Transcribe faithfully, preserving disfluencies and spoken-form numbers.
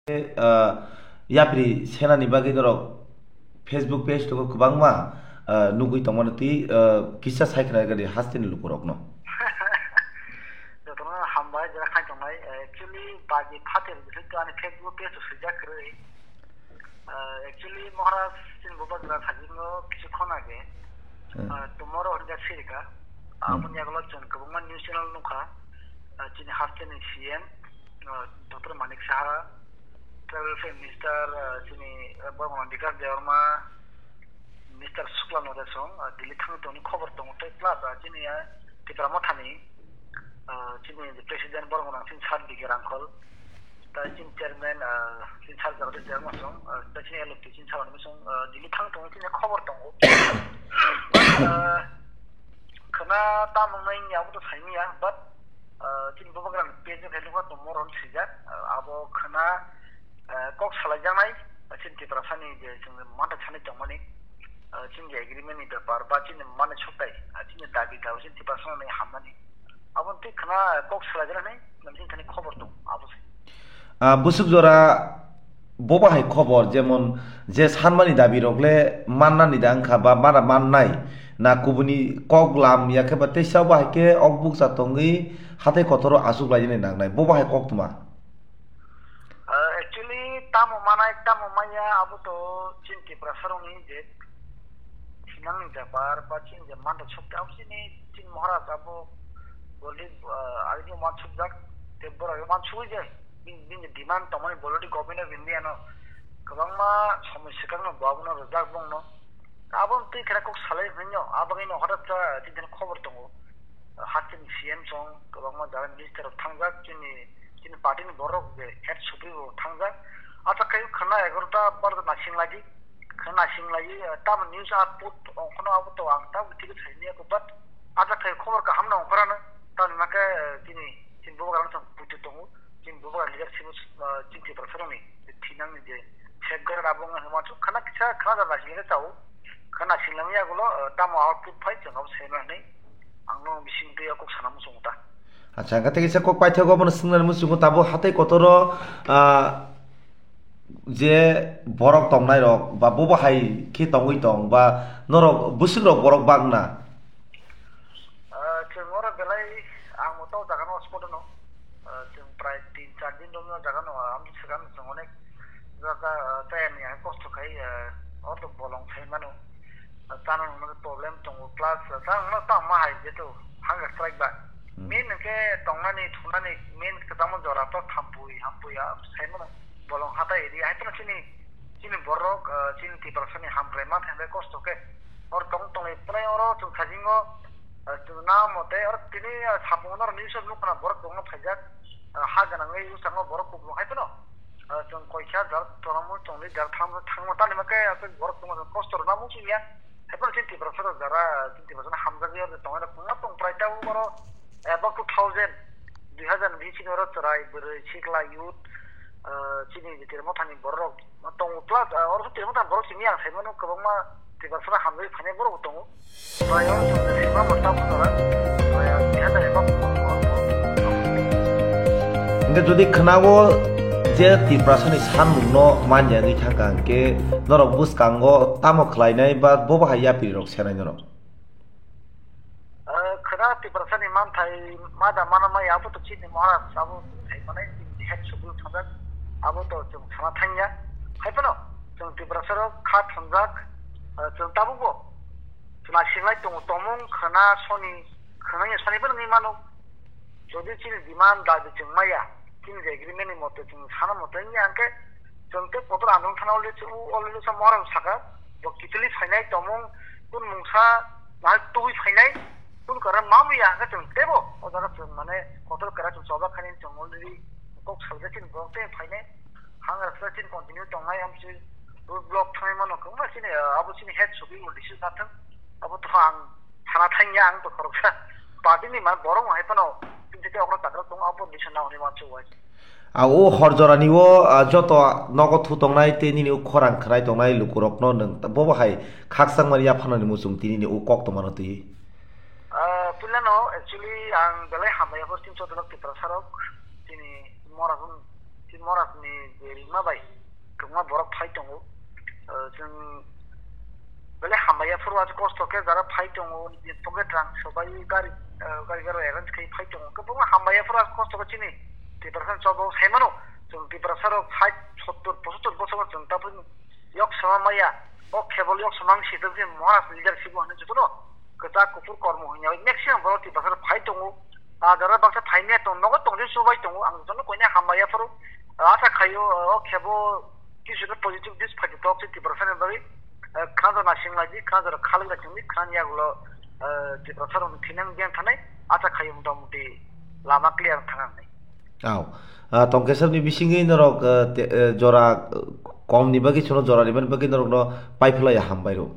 Ah, yapri senani bagwi norok Facebook page tongo kwbangma, ah, nugwi tongmani twi, ah, kisa sai khna gadi hasteni lukurokno. Jotono hambai, jora khai tongnai. Actually, bagi phater bising to ani Facebook page to swijak kwrwi. Ah, actually, Maharaj, chini bubagra sajingo kisu khona ge. Hmm. Ah, tomorrow hwnjak sirika. Hmm. Aboni yagulo chwng kwbangma news channel nukha. Ah, chini hasteni C M, ah, Doctor Manik Saha, Tribal Welfare Minister, ah, chini, ah, Bormona Bikas Debbarma, Mister Shukla Naidya song, ah, Delhi thangwi tongni khobor tongo tei plus, ah, chini, ah, Tipra Mothani, ah, chini President Bormona chini Sir D K Rangkhol, tei chini Chairman, ah, chini Sir Jagadish Debbarma song, ah, tei chini L F T chini Sir Anil song, ah, Delhi thang tongo chini khobor tongo. But, ah, khna tamung nai ni abo to saimanya, but, ah, chini bubagra page o khe nukha tongmo rok swijak, ah, abo khna, ah, kok salaijaknai, ah, chini Tiprasani je chwng mantha sanwi tongmani, ah, chini je agreement ni bepar ba chini mani soktai, ah, chini dabi dabi chini Tiprasani hamnani. Aboni twi khna kok salaijaknai, nang chini thani khobor tong, abo se. Ah, bwswk jora bo bahai khobor, jemon je sanmani dabi rok le mannani da wngkha ba mana mannai na kubuni kok lam ya khe ba teisa bahai khe ok bukcha tongwi hatai kotoro achuk lainani nangnai, bo bahai kok tma? Ah, actually, tamo manai, tamo maya, abo to chini Tiprasa rokni je sinangni bepar ba chini je mantha sokti, abo chini, chini Maharaj abo already, ah, agini uansukjak, tei borok uansugwi je bini, bini demand tongmani already Government of India no kwbangma somoi swkang no bo abono rwjak bongno. Aboni twi khera kok salai hwnwi no, abagwi no hoda cha tini khobor tongo. Hasteni C M song, kwbangma jaga minister rok thangjak, chini, chini party ni borok je head supri bo thangjak. Acha khai khana egarota bar nasing lagi, khana nasing lagi, eh, tam news output ongkhono abo to ang tam thik sai niya ko, but acha khai khobor kaham no ongkhorano, tamni makhe, eh, chini, chini bubagra no chwng puitu tongo. Chini bubagra leadership, ah, chini Tiprasa rokni thinangni je safeguard abo wngkha hwnma chuk khana kisa khana jala sini khe chao. Khana sini lamya gulo, ah, tamo output phai chwng abo sai mani ang no bising twi kok sana muchungo ta. Acha, hwnkhe tei kisa kok paithago abono swngnani muchungo tabuk hatai kotoro, ah, je borok tongnai rok ba bobo hai khe tongwi tong ba norok bwswk rok borok bagna. Ah, chwng oro belai ang bo tei o jaga no spot no, ah, chwng prai tin char din romno jaga no, ah, amtwi swkang chwng onek jaga, ah, tei ani ang kosto khai, ah, oro bolong khai mano. Ah, chana hwnma khe problem tongo, plus, ah, chana hwnma tamo hai jeto hunger strike ba. Hmm. Main hwnkhe tongnani, thunani main kwchangma jora to thampui, hampui, ah, sai mano. Bolong hatai ri, hai phano chini, chini borok, ah, chini Tiprasani hamkrai ma thangbai kosto khe. Oro tong tonglai pwnai oro chwng sajingo, ah, chwng na mote oro tini, ah, sapung no news o nukha na borok tongno phaijak, ah, ha gwnangwi bwskango borok kupulung hai phano, ah, chwng koikha jar tongo chwngli jar tham thangma tani ma khe aswk borok tongma kosto rwna muchungya. Hai phano chini Tiprasa rok jara, chini Tiprasa no hamjakya tongnai rok kwbangma tong prai tabuk oro, eh, bo two thousand, dui hazar ni bisingo oro chwrai, bwrwi, sikla, youth, ah, chini je Tipra Mothani borok rok tongo, plus, ah, oro Tipra Mothani borok simi ang sai mano kwbangma Tiprasa no hamjagwi phainai borok bo tongo. Chwrai oro chwng sima bo tabuk jora, chwrai, ah, dui hazar eba. Hingke jodi khwnao je Tiprasani sanmungno manyagwi thangkha hingke norok bwskango tamo khlainai ba bo bahai yapri rok senai norok? Ah, khwna Tiprasani manthai ma da mana maya, abo to chini Maharaj, abo sai manai chini head sukul thangak, abo to chwng sana thangya. Hai phano chwng Tiprasa rok kha thongjak, ah, chwng tabukbo chwla singlai tongo, tomung khwna soni, khwnangya soni bo nungwi mano. Jodi chini demand dabi chwng maya, chini je agreement ni mote chwng sana mote wngya hwnkhe, chwng tei kotor andolon thana already, already sa Maharaj saka, bo kiphilwi phainai tomung, kun mungsa nahai tubui phainai, kun karan ma muya hwnkhe chwng teibo o jaga chwng mane kotor kara chwng choba khani chwng already kok salga chini borok tei phainai, hangra sa chini continue tongnai amsi road block thangnai mano kwbangma chini, abo chini head sugwi o decision nathang, abo to ang sana thangya ang to khoroksa. Party ni man borok hai phano tinte te okra takra tong abo nisa na hwnwi mansu wai. A o hor jorani o, a, joto nogo thu tongnai tei nini o khorang khwnai tongnai lukurokno nwng bo bo hai khakchangmani yaphanani muchung tini ni o kok tongmano twi. Ah, puilano actually ang belai hambai ya, first time chodolok Tiprasa rok tini mora hwn Morasni je rima bai kwbangma borok phai tongo. Chwng belai hambai ya phuru ach kosto khe jara phai tongo, nijini pocket rang sobai gari gari gari arrange khai phai tongo. Kwbangma hambai ya phuru ach kosto khe chini Tiprasa chobo sai mano. Chwng Tiprasa rok sait sottor pochottor bosor chwng tabuk yok sama maya. O kebol yok samang sitwk je Maharaj leadership o hinwi jotono kwchak kuphur kormo hwnwi maximum borok Tiprasa phai tongo. A jara baksa phaimya tong nogo tongse chubai tongo, ang jotono koine hambai ya phuru. Asa khaio o khebo kisu positive dis phaidi tok se Tiprasa ni bagwi. Khana nasing laidi khana khalwi laidi khana yagulo Tiprasa rok thinang gen thanai. Asa khaio motamuti lama clear thangnai. Aw, ah, Tongkesabni bisingwi norok, ah, te, eh, jora, eh, komni bagwi chwngno jora rimani bagwi norokno paiphlaiya hambai rw.